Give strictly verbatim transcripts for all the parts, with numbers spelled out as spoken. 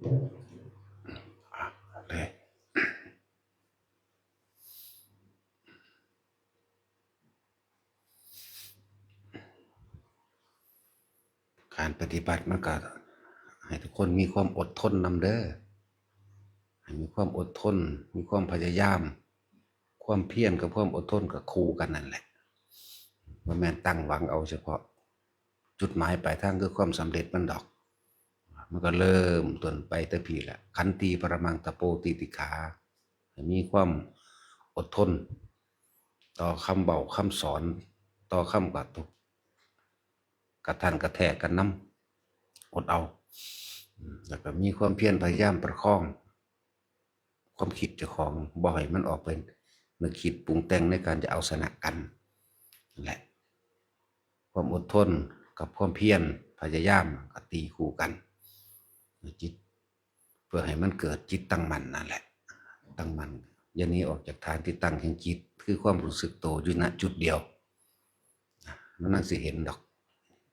อ่ะ เลย การปฏิบัติมันก็ให้ทุกคนมีความอดทนนำเด้อ ให้มีความอดทน มีความพยายาม ความเพียรกับความอดทนก็คู่กันนั่นแหละ บ่แม่นตั้งหวังเอาเฉพาะจุดหมายปลายทางคือความสำเร็จมันดอก มันก็เริ่มต้นไปแต่พี้แหละ ขันติปรมังตะโปติติขา ให้มีความอดทน ต่อคำเว้าคำสอน ต่อคำกระทบ กระทั่นกระแทกกันนำ อดเอา อืม แล้วก็มีความเพียรพยายามประคอง ความคิดเจ้าของบ่ให้มันออกไปนึกคิดปรุงแต่งในการจะเอาชนะกัน นั่นแหละ ความอดทนกับความเพียรพยายามก็ตีคู่กัน จิต เพื่อให้มันเกิดจิตตั้งมั่นนั่นแหละ ตั้งมั่น อย่าหนีออกจากฐานที่ตั้งแห่งจิต คือความรู้สึกโตอยู่ ณ จุดเดียว มันนั่งสิเห็นดอก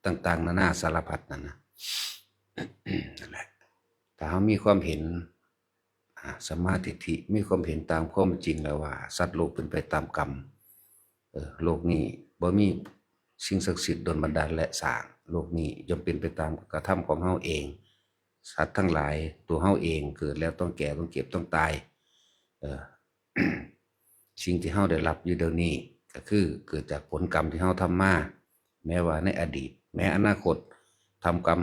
ต่างๆ นานาสารพัดนั่นนะ นั่นแหละ ถ้าเรามีความเห็น อ่า สัมมาทิฏฐิ มีความเห็นตามความจริงแล้วว่า สัตว์โลกเป็นไปตามกรรม เออ โลกนี้บ่มีสิ่งศักดิ์สิทธิ์ดลบันดาลและสร้าง โลกนี้ย่อมเป็นไปตามกระทำของเฮาเอง สัตว์ทั้งหลาย ตัวเฮาเองเกิดแล้วต้องแก่ ต้องเจ็บ ต้องตาย เออ สิ่งที่เฮาได้รับอยู่เดี๋ยวนี้ก็คือเกิดจากผลกรรมที่เฮาทำมา แม้ว่าในอดีต แม้อนาคต ทำกรรม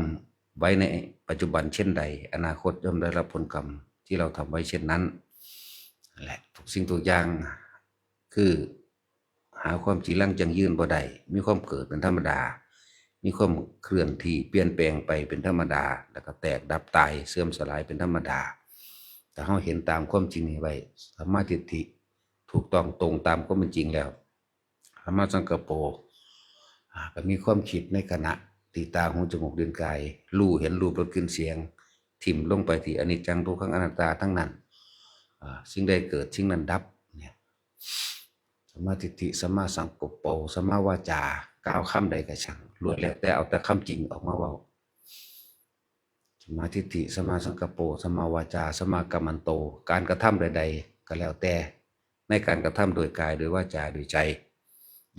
ไว้ในปัจจุบันเช่นใด อนาคตย่อมได้รับผลกรรมที่เราทำไว้เช่นนั้น นั่นแหละ ทุกสิ่งทุกอย่างคือหาความจีรังยั่งยืนบ่ได้ มีความเกิดเป็นธรรมดา มีความเคลื่อนที่เปลี่ยนแปลงไปเป็นธรรมดา แล้วก็แตกดับตายเสื่อมสลายเป็นธรรมดา ถ้าเราเห็นตามความจริงนี้ไว้ สัมมาทิฏฐิ ถูกต้องตรงตามความเป็นจริงแล้ว สัมมาสังกัปโป อ่า ก็มีความคิดในขณะที่ตา หู จมูก ลิ้น กาย รู้เห็นรูป รส กลิ่น เสียง ถิ่มลงไปที่อนิจจัง ทุกขัง อนัตตาทั้งนั้น อ่า สิ่งใดเกิด สิ่งนั้นดับ เนี่ย สัมมาทิฏฐิ สัมมาสังกัปโป สัมมาวาจา กล่าวคำใดก็ช่าง ล้วนแล้วแต่เอาแต่คำจริงออกมาเว้า สัมมาทิฏฐิ สัมมาสังกัปโป สัมมาวาจา สัมมากัมมันโต การกระทำใดๆ ก็แล้วแต่ ในการกระทำโดยกาย โดยวาจา โดยใจ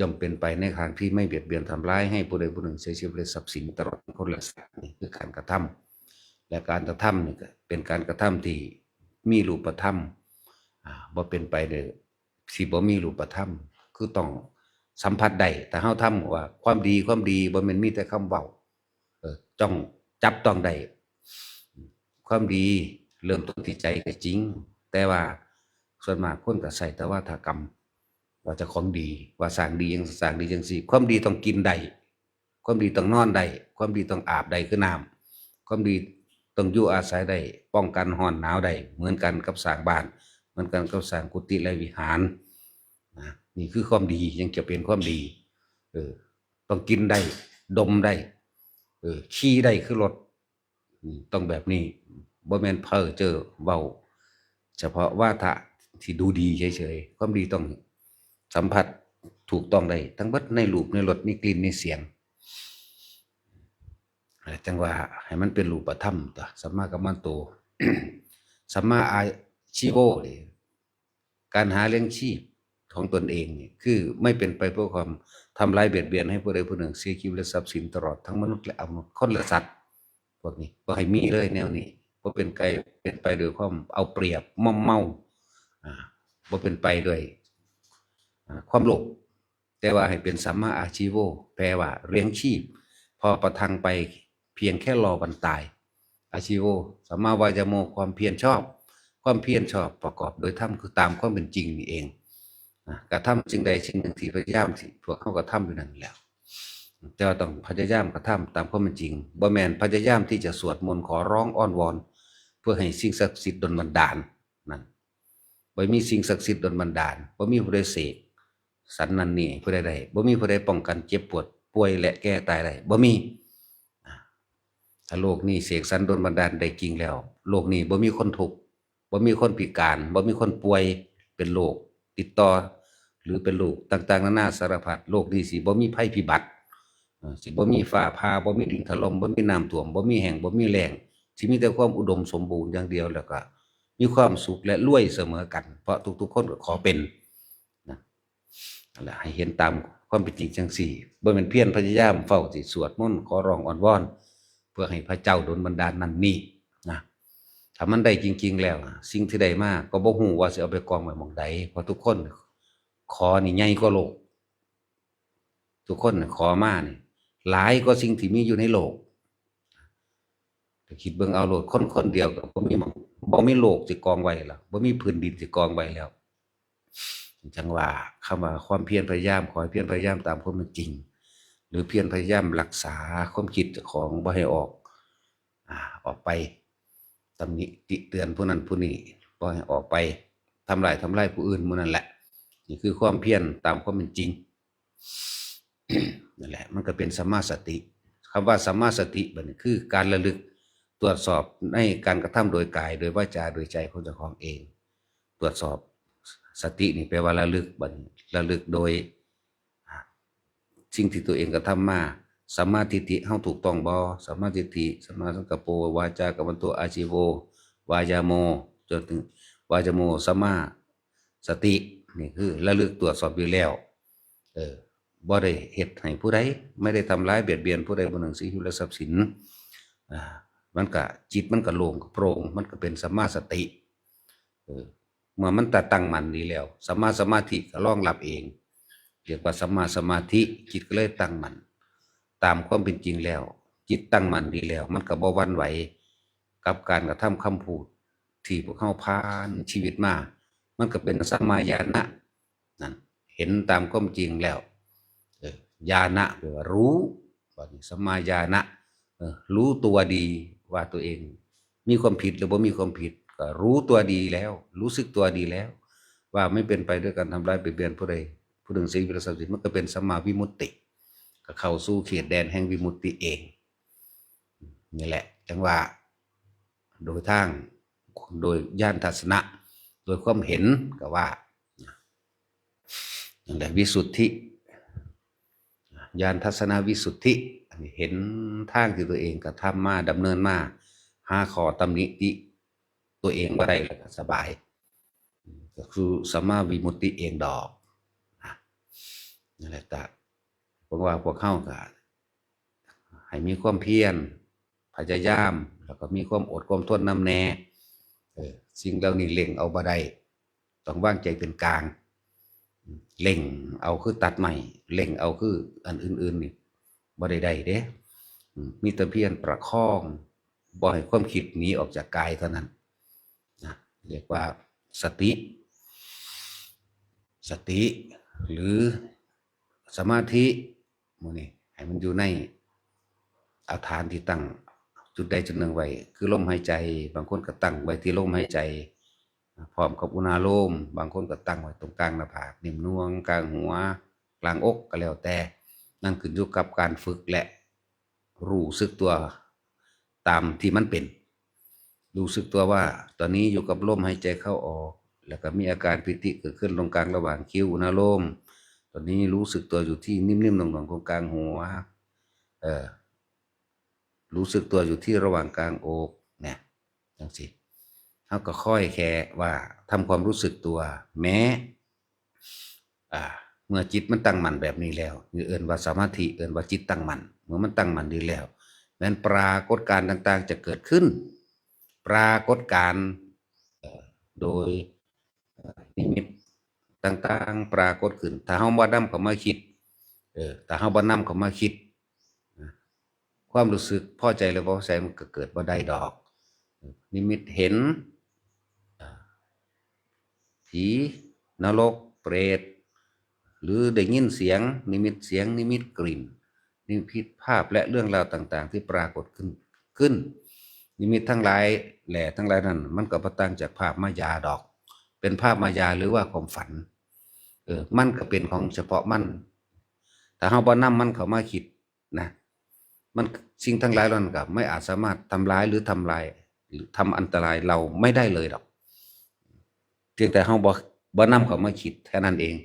ย่อมเป็นไปในทางที่ไม่เบียดเบียนทำร้ายให้ผู้ใดผู้หนึ่งเสียชีวิตและทรัพย์สิน ตลอดทั้งคนและสัตว์ นี่คือการกระทำ และการกระทำนี่ก็เป็นการกระทำที่มีรูปธรรม อ่า บ่เป็นไปโดย ที่บ่มีรูปธรรม คือต้องสัมผัสได้ ถ้าเฮาทำว่าความดี ความดี บ่แม่นมีแต่คำเว้า เออ ต้องจับต้องได้ ความดีเริ่มต้นที่ใจก็จริง แต่ว่าส่วนมากคนก็ใช้แต่วาทกรรม ว่าเจ้าของดี ว่าสร้างดีจั่ง สร้างดีจั่งซี้ ความดีต้องกินได้ ความดีต้องนอนได้ ความดีต้องอาบได้คือน้ำ ความดีต้องอยู่อาศัยได้ ป้องกันร้อนหนาวได้ เหมือนกันกับสร้างบ้าน เหมือนกันกับสร้างกุฏิและวิหาร นะ นี่คือความดี ยังจะเป็นความดี เออ ต้องกินได้ ดมได้ เออ ขี่ได้คือรถ อืม ต้องแบบนี้ บ่แม่นเพ้อเจ้อเว้า เฉพาะวาทะที่ดูดีเฉยๆ ความดีต้องสัมผัสถูกต้องได้ ทั้งเบิดในรูป ในรส ในกลิ่น ในเสียง จั่งว่าให้มันเป็นรูปธรรมตั๊ว สัมมากัมมันโต สัมมาอาชีโวนี่ การหาเลี้ยงชีพของตนเองนี่ คือไม่เป็นไปเพื่อความทำร้ายเบียดเบียนให้ผู้ใดผู้หนึ่งเสียชีวิตและทรัพย์สิน ตลอดทั้งมนุษย์และอมนุษย์ คนและสัตว์ พวกนี้บ่ให้มีเลยแนวนี้ บ่เป็นไป เป็นไปโดยความเอาเปรียบ ม่อมเมา อ่า บ่เป็นไปด้วย อ่า ความโลภ แต่ว่าให้เป็นสัมมาอาชีโว แปลว่าเลี้ยงชีพ พอประทังไปเพียงแค่รอวันตาย อาชีโว สัมมาวายาโม ความเพียรชอบ ความเพียรชอบประกอบโดยธรรม คือตามความเป็นจริงนี่เอง อ่ะ กระทำสิ่งใดสิ่งหนึ่งที่พยายามที่พวกเขากระทำอยู่นั่นแหละ แต่ว่าต้องพยายามกระทำตามความเป็นจริง บ่แม่นพยายามที่จะสวดมนต์ขอร้องอ้อนวอน เพื่อให้สิ่งศักดิ์สิทธิ์ดลบันดาล นั่น บ่มีสิ่งศักดิ์สิทธิ์ดลบันดาล บ่มีผู้ใดเสกสรรนั่นนี่ผู้ใดได้ บ่มีผู้ใดป้องกันเจ็บปวดป่วยและแก่ตายได้ บ่มี อ่ะ ถ้าโลกนี้เสกสรรดลบันดาลได้จริงแล้ว โลกนี้บ่มีคนทุกข์ บ่มีคนพิการ บ่มีคนป่วย เป็นโรคติดต่อ หรือเป็นโรคต่างๆ นานาสารพัด โลกนี้สิบ่มีภัยพิบัติ เอ่อ สิบ่มีฟ้าผ่า บ่มีดินถล่ม บ่มีน้ำท่วม บ่มีแห้ง บ่มีแล้ง ที่มีแต่ความอุดมสมบูรณ์อย่างเดียว แล้วก็มีความสุขและรวยเสมอกัน เพราะทุกๆคนก็ขอเป็นนะ นั่นแหละ ให้เห็นตามความเป็นจริงจังซี่ บ่แม่นเพียรพยายามเฝ้าสิสวดมนต์ขอร้องอ้อนวอน เพื่อให้พระเจ้าดลบันดาลนั่นนี่นะ ถ้ามันได้จริงๆแล้วอะ สิ่งที่ได้มาก็บ่ฮู้ว่าสิเอาไปกองไว้หม่องใด เพราะทุกคนขอนี่ใหญ่กว่าโลก ทุกคนน่ะขอมานี่ หลายกว่าสิ่งที่มีอยู่ในโลก แต่คิดเบิ่งเอาโลด คนคนเดียวก็บ่มีหม่อง บ่มีโลกสิกองไว้แล้ว บ่มีพื้นดินสิกองไว้แล้ว จังว่าคำว่าความเพียรพยายาม ขอให้เพียรพยายามตามความเป็นจริง หรือเพียรพยายามรักษาความคิดเจ้าของบ่ให้ออก อ่า ออกไป ตำหนิติเตือนผู้นั้นผู้นี้ บ่ให้ออกไปทำลายทำลายผู้อื่นหมู่นั่นแหละ นี่คือความเพียรตามความเป็นจริง นั่นแหละ มันก็เป็นสัมมาสติ คำว่าสัมมาสติบัดนี้คือการระลึก ตรวจสอบในการกระทำโดยกาย โดยวาจา โดยใจของเจ้าของเอง ตรวจสอบ สตินี่แปลว่าระลึก บัดนี้ระลึกโดย อ่า สิ่งที่ตัวเองกระทำมา สัมมาทิฏฐิเฮาถูกต้องบ่ สัมมาทิฏฐิ สัมมาสังกัปโป วาจากัมมันโต อาชีโว วายาโม จนถึง วายาโม สัมมาสติ นี่คือระลึกตรวจสอบอยู่แล้ว เออ บ่ได้เฮ็ดให้ผู้ใด ไม่ได้ทำร้ายเบียดเบียนผู้ใด บ่หนึ่ง ชีวิตและทรัพย์สิน อ่า มันก็ จิตมันก็โล่งก็โปร่ง มันก็เป็นสัมมาสติ เออ เมื่อมันตั้งมั่นดีแล้ว สัมมาสมาธิก็รองรับเอง เรียกว่าสัมมาสมาธิ จิตก็เลยตั้งมั่น ตามความเป็นจริงแล้ว จิตตั้งมั่นดีแล้ว มันก็บ่หวั่นไหวกับการกระทำคำพูดที่พวกเฮาผ่านชีวิตมา มันก็เป็นสัมมาญาณะ นั่น เห็นตามความจริงแล้ว เออ ญาณะแปลว่ารู้ บัดนี้สัมมาญาณะ เออ รู้ตัวดีว่าตัวเองมีความผิดหรือบ่มีความผิด ก็รู้ตัวดีแล้ว รู้สึกตัวดีแล้ว ว่าไม่เป็นไปด้วยการทำร้ายเบียดเบียนผู้ใด ผู้หนึ่ง ชีวิตและทรัพย์สิน มันก็เป็นสัมมาวิมุตติ ก็เข้าสู่เขตแดนแห่งวิมุตติเอง นี่แหละ จังว่า โดยทาง โดยญาณทัศนะ โดยความเห็นก็ว่า นั่นแหละ วิสุทธิ ญาณทัศนวิสุทธิ อันนี้เห็นทางที่ตัวเองกระทำมา ดำเนินมา หาข้อตำหนิติตัวเองบ่ได้ แล้วก็สบาย ก็คือสัมมาวิมุตติเองดอก นะ นั่นแหละ ก็ ผมว่าพวกเฮาก็ ให้มีความเพียร พยายาม แล้วก็มีความอดความทนนำแน่ เออ สิ่งเหล่านี้เร่งเอาบ่ได้ ต้องวางใจเป็นกลาง เร่งเอาคือตัดไม้ เร่งเอาคืออันอื่นๆนี่ บ่ได้ได้เด้ อืม มีแต่เพียรประคอง บ่ให้ความคิดหนีออกจากกายเท่านั้น นะ เรียกว่าสติ สติ หรือสมาธิ หมู่นี้ ให้มันอยู่ใน เอาฐานที่ตั้งจุดใดจุดหนึ่งไว้ คือลมหายใจ บางคนก็ตั้งไว้ที่ลมหายใจ พร้อมกับอุณาโลม บางคนก็ตั้งไว้ตรงกลางหน้าผาก นิ่มนวล กลางหัว กลางอก ก็แล้วแต่ นั่นขึ้นอยู่กับการฝึกและรู้สึกตัวตามที่มันเป็น รู้สึกตัวว่าตอนนี้อยู่กับลมหายใจเข้าออก แล้วก็มีอาการปีติเกิดขึ้นตรงกลางระหว่างคิ้ว อุณาโลม ตอนนี้รู้สึกตัวอยู่ที่นิ่มๆหน่วงๆตรงกลางหัว เออ รู้สึกตัวอยู่ที่ระหว่างกลางอก เนี่ย จังซี่ เฮาก็ค่อยแค่ว่าทำความรู้สึกตัว แม้ อ่า เมื่อจิตมันตั้งมั่นแบบนี้แล้ว นี่เอิ้นว่าสมาธิ เอิ้นว่าจิตตั้งมั่น เมื่อมันตั้งมั่นดีแล้ว แม้นปรากฏการณ์ต่างๆจะเกิดขึ้น ปรากฏการณ์ เอ่อ โดย เอ่อ นิมิตต่างๆปรากฏขึ้น ถ้าเฮาบ่นำเข้ามาคิด เออ ถ้าเฮาบ่นำเข้ามาคิด นะ ความรู้สึกพอใจหรือบ่พอใจมันก็เกิดบ่ได้ดอก นิมิตเห็น อ่า ผี นรก เปรต หรือได้ยินเสียง นิมิตเสียง นิมิตกลิ่น นิมิตภาพและเรื่องราวต่างๆที่ปรากฏขึ้น ขึ้น นิมิตทั้งหลายแหล่ทั้งหลายนั้น มันก็บ่ต่างจากภาพมายาดอก เป็นภาพมายาหรือว่าความฝัน เออ มันก็เป็นของเฉพาะมัน ถ้าเฮาบ่นำมันเข้ามาคิดนะ มัน สิ่งทั้งหลายเหล่านั้นก็ไม่อาจสามารถทำร้ายหรือทำลาย หรือทำอันตรายเราไม่ได้เลยดอก เพียงแต่เฮาบ่ บ่นำเข้ามาคิดแค่นั้นเอง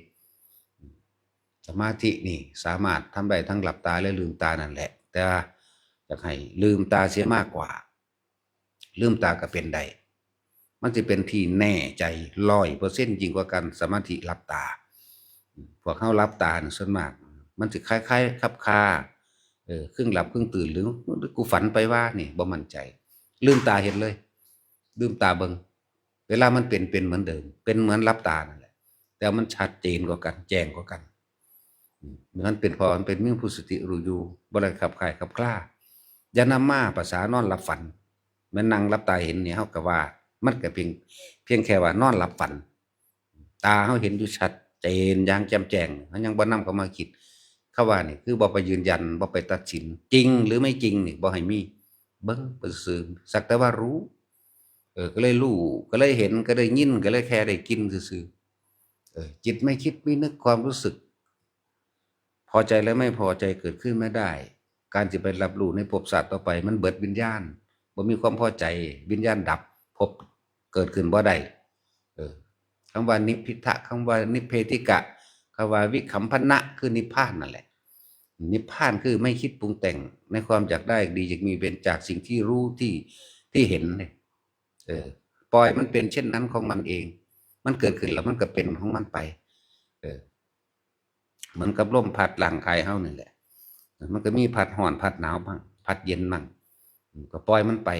สมาธินี่สามารถทำได้ทั้งหลับตาและลืมตานั่นแหละ แต่ว่าอยากให้ลืมตาเสียมากกว่า ลืมตาก็เป็นได้ มันสิเป็นที่แน่ใจร้อยเปอร์เซ็นต์ ยิ่งกว่าการสมาธิหลับตา พวกเฮาหลับตานี่ส่วนมาก มันสิคล้ายๆคับคา เออ ครึ่งหลับครึ่งตื่น หรือ หรือกูฝันไปว่านี่ บ่มั่นใจ ลืมตาเห็นเลย ลืมตาเบิ่ง เวลามันเป็น เป็นเหมือนเดิม เป็นเหมือนหลับตานั่นแหละ แต่มันชัดเจนกว่ากัน แจ้งกว่ากัน อืม มันเป็น เพราะมันเป็นมีผู้สติรู้อยู่ บ่ได้คับคายคับคลา อย่านำมาภาษานอนหลับฝัน แม่นนั่งหลับตาเห็นนี่ เฮาก็ว่า มันก็เพียง เพียงแค่ว่านอนหลับฝัน ตาเฮาเห็นอยู่ชัดเจนอย่างแจ่มแจ้ง เฮายังบ่นำเข้ามาคิด เขาว่านี่คือบ่ไปยืนยัน บ่ไปตัดสิน จริงหรือไม่จริงนี่บ่ให้มี เบิ่งไปซื่อๆ สักแต่ว่ารู้ เออ ก็เลยรู้ ก็เลยเห็น ก็ได้ยิน ก็เลยแค่ได้กลิ่นซื่อๆ เออ จิตไม่คิดไม่นึก ความรู้สึก พอใจและไม่พอใจเกิดขึ้นไม่ได้ การสิไปรับรู้ในภพชาติต่อไป มันเบิดวิญญาณ บ่มีความพอใจ วิญญาณดับ ภพเกิดขึ้นบ่ได้ เออ คำว่านิพพิทะ คำว่านิพเพธิกะ คำว่าวิคัมพนะ คือนิพพานนั่นแหละ นิพพานคือไม่คิดปรุงแต่งในความอยากได้ดีอยากมีเป็นจากสิ่งที่รู้ที่ ที่เห็นเนี่ย เออ ปล่อยมันเป็นเช่นนั้นของมันเอง มันเกิดขึ้นแล้วมันก็เป็นของมันไป เออ เหมือนกับลมพัดร่างกายเฮานี่แหละ มันก็มีพัดร้อนพัดหนาวบ้าง พัดเย็นบ้าง อืม ก็ปล่อยมันไป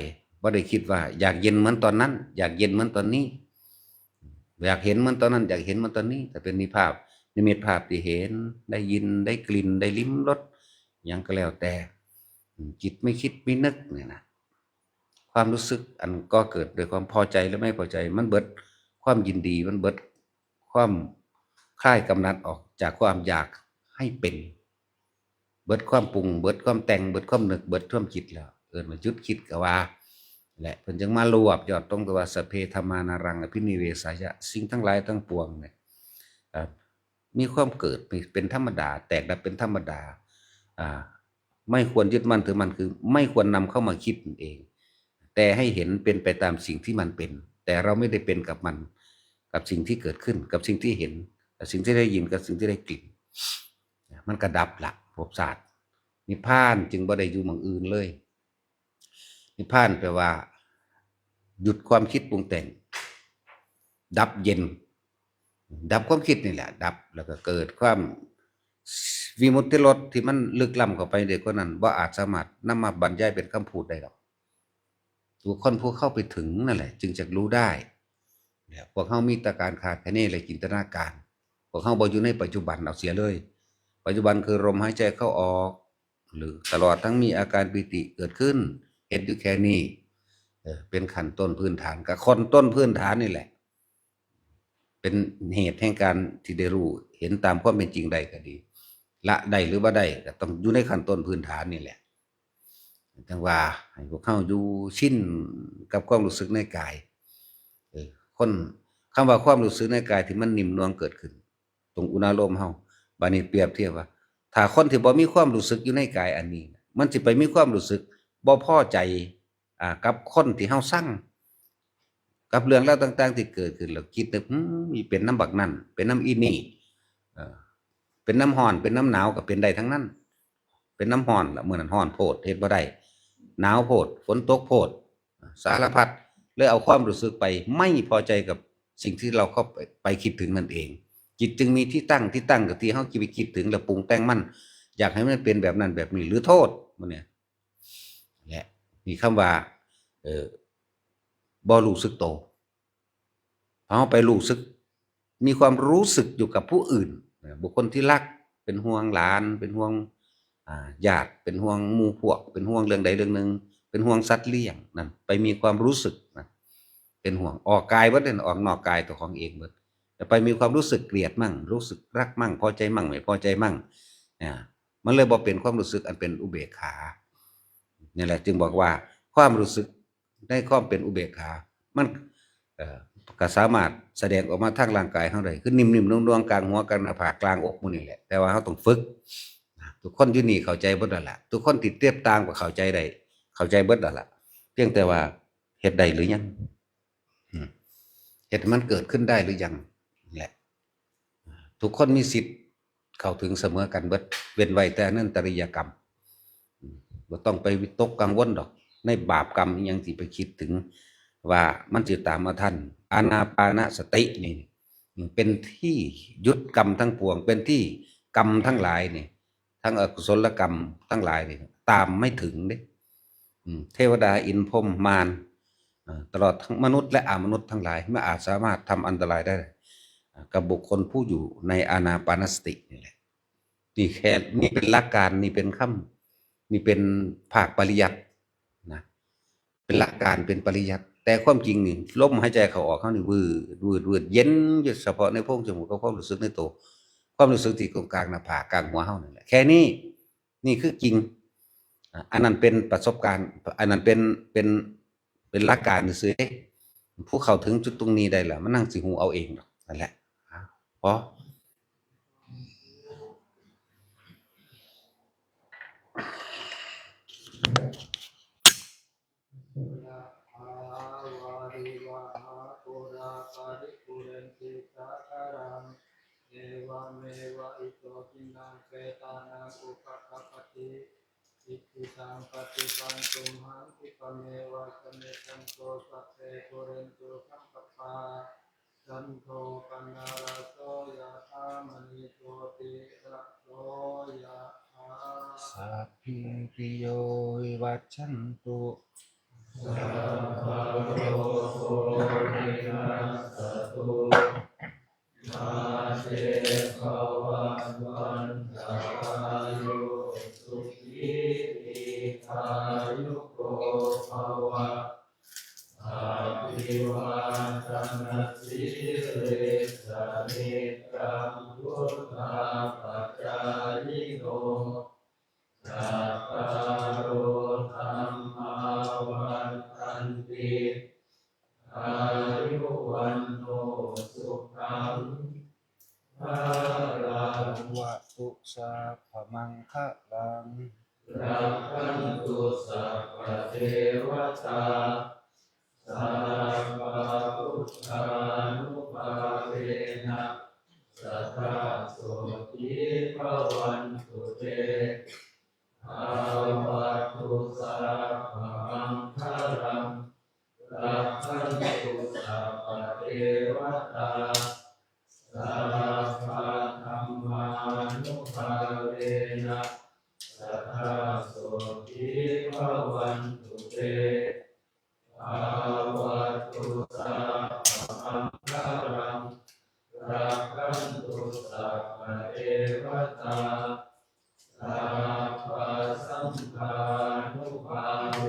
บ่ได้คิดว่าอยากเย็นเหมือนตอนนั้น อยากเย็นเหมือนตอนนี้ อยากเห็นเหมือนตอนนั้น อยากเห็นเหมือนตอนนี้ แต่เป็นนิพพาน นิมิตภาพที่เห็น ได้ยิน ได้กลิ่น ได้ลิ้มรส หยังก็แล้วแต่ อืม จิตไม่คิดไม่นึกเนี่ยนะ ความรู้สึกอันก่อเกิดโดยความพอใจและไม่พอใจ มันเบิดความยินดี มันเบิดความคลายกำหนัดออกจากความอยากให้เป็น เบิดความปรุง เบิดความแต่ง เบิดความนึก เบิดความคิดแล้ว เอิ้นว่าหยุดคิดก็ว่า และเพิ่นจึงมารวบยอดตรงตัวว่า สัพเพธัมมานารังอภินิเวสายะ สิ่งทั้งหลายทั้งปวงเนี่ย เอ่อ มีความเกิดเป็นธรรมดา แตกดับเป็นธรรมดา อ่า ไม่ควรยึดมั่นถือมั่น คือไม่ควรนำเข้ามาคิดนั่นเอง แต่ให้เห็นเป็นไปตามสิ่งที่มันเป็น แต่เราไม่ได้เป็นกับมัน กับสิ่งที่เกิดขึ้น กับสิ่งที่เห็น กับสิ่งที่ได้ยิน กับสิ่งที่ได้กลิ่น มันก็ดับละภพชาติ นิพพานจึงบ่ได้อยู่หม่องอื่นเลย นิพพานแปลว่า หยุดความคิดปรุงแต่ง ดับเย็น ดับความคิดนี่แหละ ดับแล้วก็เกิดความวิมุตติรสที่มันลึกล้ำเข้าไปเด็กกว่านั้น บ่อาจสามารถนำมาบรรยายเป็นคำพูดได้หรอก บุคคลผู้เข้าไปถึงนั่นแหละ จึงจะรู้ได้ เนี่ย พวกเฮามีแต่การคาดคะเนและจินตนาการ พวกเฮาบ่อยู่ในปัจจุบันเอาเสียเลย ปัจจุบันคือลมหายใจเข้าออก หรือตลอดทั้งมีอาการปีติเกิดขึ้น เห็นอยู่แค่นี้ เออ เป็นขั้นต้นพื้นฐาน กับขั้นต้นพื้นฐานนี่แหละ เป็นเหตุแห่งการที่ได้รู้เห็นตามความเป็นจริงได้ก็ดี ละได้หรือบ่ได้ก็ต้องอยู่ในขั้นต้นพื้นฐานนี่แหละ จั่งว่าให้พวกเฮาอยู่ชินกับความรู้สึกในกาย เออ คน คำว่าความรู้สึกในกายที่มันนิ่มนวลเกิดขึ้น ตรงอุณาโลมเฮา บาดนี้เปรียบเทียบว่า ถ้าคนที่บ่มีความรู้สึกอยู่ในกายอันนี้ มันสิไปมีความรู้สึกบ่พอใจ อ่า กับคนที่เฮาซัง กับเรื่องราวต่างๆที่เกิดขึ้น แล้วคิดนึก อืม อีเป็นนำบักนั่น เป็นนำอีนี่ เออ เป็นนำร้อน เป็นนำหนาวก็เป็นได้ทั้งนั้น เป็นนำร้อนละ มื้อนั้นร้อนโพด เฮ็ดบ่ได้ หนาวโพด ฝนตกโพด สารพัด เลยเอาความรู้สึกไปไม่พอใจกับสิ่งที่เราเข้าไป ไปคิดถึงนั่นเอง จิตจึงมีที่ตั้ง ที่ตั้งก็ที่เฮาคิดไปคิดถึงแล้วปรุงแต่งมัน อยากให้มันเป็นแบบนั้นแบบนี้ หรือโทษ มื้อนี้ และมีคำว่า เอ่อ บ่รู้สึกโต พอเฮาไปรู้สึก มีความรู้สึกอยู่กับผู้อื่น บุคคลที่รัก เป็นห่วงหลาน เป็นห่วง อ่า ญาติ เป็นห่วงหมู่พวก เป็นห่วงเรื่องใดเรื่องหนึ่ง เป็นห่วงสัตว์เลี้ยง นั่น ไปมีความรู้สึกนะ เป็นห่วง ออกกายเบิดเลย ออกนอกกายตัวของเองเบิด แต่ไปมีความรู้สึกเกลียดมั่ง รู้สึกรักมั่ง พอใจมั่ง ไม่พอใจมั่ง อ่า มันเลยบ่เป็นความรู้สึกอันเป็นอุเบกขา นี่แหละจึงบอกว่าความรู้สึกในความเป็นอุเบกขา มัน เอ่อ ก็สามารถแสดงออกมาทางร่างกายเฮาได้ คือนิ่มๆ นวลๆ กลางหัว กลางหน้าผาก กลางอกหมู่นี่แหละ แต่ว่าเฮาต้องฝึก ทุกคนอยู่นี่เข้าใจเบิดแล้วล่ะ ทุกคนที่ติดตามก็เข้าใจได้ เข้าใจเบิดแล้วล่ะ เพียงแต่ว่าเฮ็ดได้หรือยัง อืม เฮ็ดให้มันเกิดขึ้นได้หรือยัง แหละ ทุกคนมีสิทธิ์เข้าถึงเสมอกันเบิด เว้นไว้แต่อนันตริยกรรม อืม บ่ต้องไปวิตกกังวลดอก ในบาปกรรมอิหยังที่ไปคิดถึง ว่ามันสิตามมาทัน อานาปานสตินี่เป็นที่หยุดกรรมทั้งปวง เป็นที่กรรมทั้งหลายนี่ ทั้งอกุศลกรรมทั้งหลายนี่ตามไม่ถึงเด้ อืม เทวดาอินทร์พรหมมาร อ่า ตลอดทั้งมนุษย์และอมนุษย์ทั้งหลาย ไม่อาจสามารถทำอันตรายได้ อ่า กับบุคคลผู้อยู่ในอานาปานสตินี่แหละ นี่แค่ นี่เป็นหลักการ นี่เป็นคำ นี่เป็นภาคปริยัตินะ เป็นหลักการ เป็นปริยัติ แต่ความจริงนี่ ลมหายใจเข้าออกเฮานี่ วืด วืด วืด เย็นอยู่เฉพาะในโพรงจมูกกับความรู้สึกในตัว ความรู้สึกที่ตรงกลางหน้าผาก กลางหัวเฮานั่นแหละ แค่นี้ นี่คือจริง อ่ะ อันนั้นเป็นประสบการณ์ อันนั้นเป็น เป็น เป็นหลักการซื่อๆเด้ ผู้เข้าถึงจุดตรงนี้ได้แล้ว มันนั่งสิฮู้เอาเองดอก นั่นแหละ อ่ะ พอ ยะถาวาริวะหาปูราปาริปูเรนติสาคารัง เอวะเมวะอิโตทินังเปตานังอุปะกัปปติ อิติตังปฏิตังตุมหังคิปะเมวะสะมิชฌันตุ สัพเพปูเรนตุสังกัปปา จันโทปนารโสยะถามณีโชติระโสยะถา สัพพีติโยวิวัชชันตุ สัพพะโรโควินัสสะตุ มาเตภวัตวันตราโย สุขีทีฆายุโกภะวะ อะภิวาทะนะสีลิสสะนิจังวุฑฒาปะจายิโน จัตตาโรธัมมาวัฑฒันติ อายุวัณโณสุขังพะลัง ภะวะตุสัพพะมังคะลัง รักขันตุสัพพะเทวะตา สัพพะพุทธานุภาเวนะ สะดาโสธีภะวันตุเต ภะวะตุสัพพะมังคะลัง รักขันตุสัพพะเทวะตา สัพพะธัมมานุภาเวนะ สะดาโสธีภะวันตุเต ภะวะตุสัพพะมังคะลัง รักขันตุสัพพะเทวะตา สัพพะสังฆานุภาเว